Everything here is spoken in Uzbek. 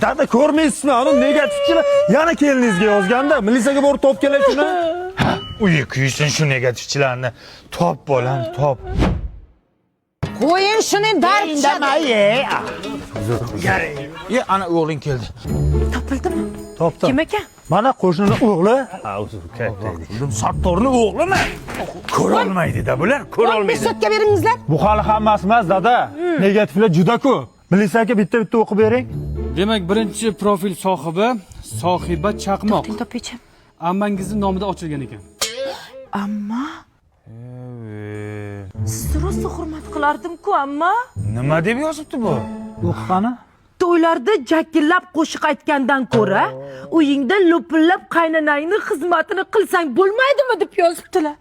Dada, ko'rmaysizmi? Ani negativchilar yana keliningizga yozganda, militsiyaga borib topib kelar shuni. Uyi kuysin shu negativchilarni. Top, bolam, top. Qo'ying shuni, dard tushadi. Ye, ana o'g'ling keldi. Topildimi? Topdim. Kim ekan? Mana qo'shnini o'g'li. Ha, o'zi katta. Sattorni o'g'limi? Ko'rolmaydi-da bular, ko'rolmaydi. Sotka beringizlar. Bu hali hammasi emas, dada. Negativlar juda ko'p. Militsiyaga bitta bitta o'qib bering. Demak, birinchi profil sohibi Sohiba Chaqmoq. To'xtang, topaychi. Ammangizni nomida ochilgan ekan. Amma, sizni rosa hurmat qilardim-ku, amma. Nima deb yozibdi bu? O'qi qani. To'ylarda jakillab qo'shiq aytgandan ko'ra, uyingda lo'pillab qaynonangni xizmatini qilsang bo'lmaydimi, deb yozibdilar.